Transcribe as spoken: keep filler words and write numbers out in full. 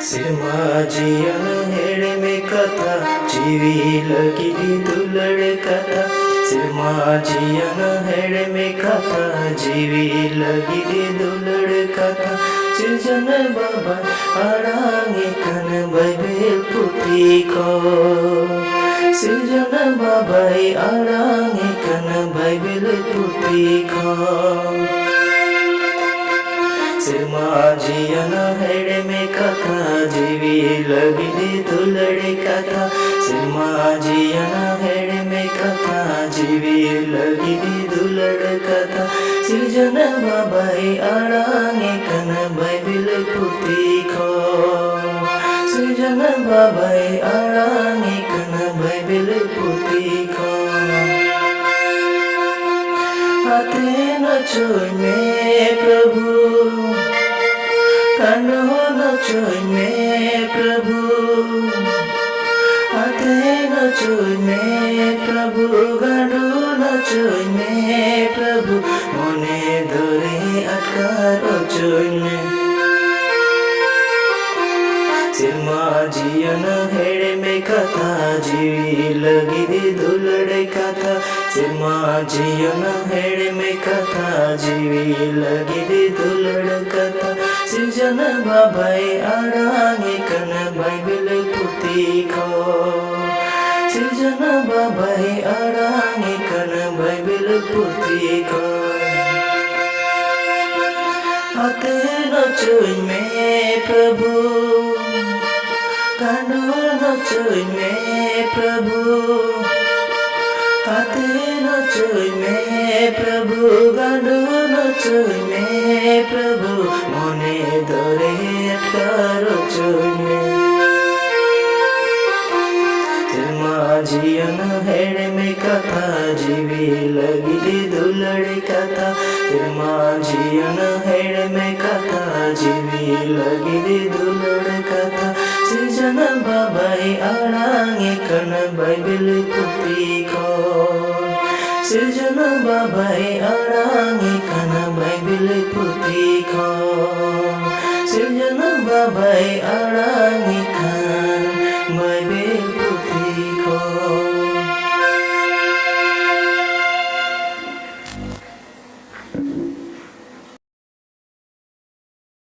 ᱥᱮᱨᱢᱟ ᱡᱤᱭᱚᱱ ᱦᱮᱲᱮᱢᱮ ᱠᱟᱛᱷᱟ, ᱡᱤᱣᱤ ᱞᱟᱹᱜᱤᱫ ᱫᱩᱞᱟᱹᱲ ᱠᱟᱛᱷᱟ᱾ ᱥᱮᱨᱢᱟ ᱡᱤᱭᱚᱱ ᱦᱮᱲᱮᱢᱮ ᱠᱟᱛᱷᱟ, ᱡᱤᱣᱤ ᱞᱟᱹᱜᱤᱫ ᱫᱩᱞᱟᱹᱲ ᱠᱟᱛᱷᱟ᱾ ᱥᱤᱨᱡᱚᱱ ᱵᱟᱵᱟᱭ ᱟᱲᱟᱝ ᱮ ᱠᱟᱱ ᱵᱟᱭᱵᱮᱞ ᱯᱩᱛᱷᱤ ᱠᱚ᱾ ᱥᱤᱨᱡᱚᱱ ᱵᱟᱵᱟᱭ ᱟᱲᱟᱝ ᱮ ᱠᱟᱱ ᱵᱟᱭᱵᱮᱞ ᱯᱩᱛᱷᱤ ᱠᱚ᱾ ᱥᱮᱨᱢᱟ ᱡᱤᱭᱚᱱ ᱦᱮᱲᱮᱢᱮ ᱠᱟᱛᱷᱟ, ᱡᱤᱣᱤ ᱞᱟᱹᱜᱤᱫ ᱫᱩᱞᱟᱹᱲ ᱠᱟᱛᱷᱟ᱾ ᱥᱮᱨᱢᱟ ᱡᱤᱭᱚᱱ ᱦᱮᱲᱮᱢᱮ ᱠᱟᱛᱷᱟ, ᱡᱤᱣᱤ ᱞᱟᱹᱜᱤᱫ ᱫᱩᱞᱟᱹᱲ ᱠᱟᱛᱷᱟ᱾ ᱥᱤᱨᱡᱚᱱ ᱵᱟᱵᱟᱭ ᱟᱲᱟᱝ ᱮ ᱠᱟᱱ ᱵᱟᱭᱵᱮᱞ ᱯᱩᱛᱷᱤ ᱠᱚ᱾ ᱥᱤᱨᱡᱚᱱ ᱵᱟᱵᱟᱭ ᱟᱲᱟᱝ ᱮ ᱠᱟᱱ ᱵᱟᱭᱵᱮᱞ ᱯᱩᱛᱷᱤ ᱠᱚ᱾ ᱟᱛᱮᱱ ᱚᱪᱚᱭ ᱢᱮ ᱯᱨᱚᱵᱷᱩ, ᱠᱷᱟᱸᱰᱚᱱ ᱚᱪᱚᱭ ᱢᱮ ᱯᱨᱚᱵᱷᱩ, ᱟᱛᱮᱱ ᱚᱪᱚᱭ ᱢᱮ ᱯᱨᱚᱵᱷᱩ, ᱠᱷᱟᱸᱰᱚᱱ ᱚᱪᱚᱭ ᱢᱮ ᱯᱨᱚᱵᱷᱩ, ᱢᱚᱱᱮ ᱫᱚᱨᱮ ᱟᱴᱠᱟᱨ ᱚᱪᱚᱭ ᱢᱮ᱾ ᱥᱮᱨᱢᱟ ᱡᱤᱭᱚᱱ ᱦᱮᱲᱮᱢᱮ ᱠᱟᱛᱷᱟ, ᱡᱤᱣᱤ ᱞᱟᱹᱜᱤᱫ ᱫᱩᱞᱟᱹᱲ ᱠᱟᱛᱷᱟ᱾ ᱥᱮᱨᱢᱟ ᱡᱤᱭᱚᱱ ᱦᱮᱲᱮᱢᱮ ᱠᱟᱛᱷᱟ, ᱡᱤᱣᱤ ᱞᱟᱹᱜᱤᱫ ᱫᱩᱞᱟᱹᱲ ᱠᱟᱛᱷᱟ᱾ ᱥᱤᱨᱡᱚᱱ ᱵᱟᱵᱟᱭ ᱟᱲᱟᱝ ᱮ ᱠᱟᱱ ᱵᱟᱭᱵᱮᱞ ᱯᱩᱛᱷᱤ ᱠᱚ᱾ ᱥᱤᱨᱡᱚᱱ ᱵᱟᱵᱟᱭ ᱟᱲᱟᱝ ᱮ ᱠᱟᱱ ᱵᱟᱭᱵᱮᱞ ᱯᱩᱛᱷᱤ ᱠᱚ᱾ ᱟᱛᱮᱱ ᱚᱪᱚᱭ ᱢᱮ ᱯᱨᱚᱵᱷᱩ, ᱠᱷᱟᱸᱰᱚᱱ ᱚᱪᱚᱭ ᱢᱮ ᱯᱨᱚᱵᱷᱩ, ᱟᱛᱮᱱ ᱚᱪᱚᱭ ᱢᱮ ᱯᱨᱚᱵᱷᱩ, ᱠᱷᱟᱸᱰᱚᱱ ᱚᱪᱚᱭ ᱢᱮ ᱯᱨᱚᱵᱷᱩ, ᱢᱚᱱᱮ ᱫᱚᱨᱮ ᱟᱴᱠᱟᱨ ᱚᱪᱚᱭ ᱢᱮ᱾ ᱥᱮᱨᱢᱟ ᱡᱤᱭᱚᱱ ᱦᱮᱲᱮᱢᱮ ᱠᱟᱛᱷᱟ, ᱡᱤᱣᱤ ᱞᱟᱹᱜᱤᱫ ᱫᱩᱞᱟᱹᱲ ᱠᱟᱛᱷᱟ᱾ ᱥᱮᱨᱢᱟ ᱡᱤᱭᱚᱱ ᱦᱮᱲᱮᱢᱮ ᱠᱟᱛᱷᱟ, ᱡᱤᱣᱤ ᱞᱟᱹᱜᱤᱫ ᱫᱩᱞᱟᱹᱲ ᱠᱟᱛᱷᱟ᱾ ᱥᱤᱨᱡᱚᱱ ᱵᱟᱵᱟᱭ ᱟᱲᱟᱝ ᱮ ᱠᱟᱱ ᱵᱟᱭᱵᱮᱞ ᱯᱩᱛᱷᱤ ᱠᱚ᱾ ᱥᱤᱨᱡᱚᱱ ᱵᱟᱵᱟᱭ ᱟᱲᱟᱝ ᱮ ᱠᱟᱱ ᱵᱟᱭᱵᱮᱞ ᱯᱩᱛᱷᱤ ᱠᱚ᱾ ᱥᱤᱨᱡᱚᱱ ᱵᱟᱭ ᱟᱲᱟᱜ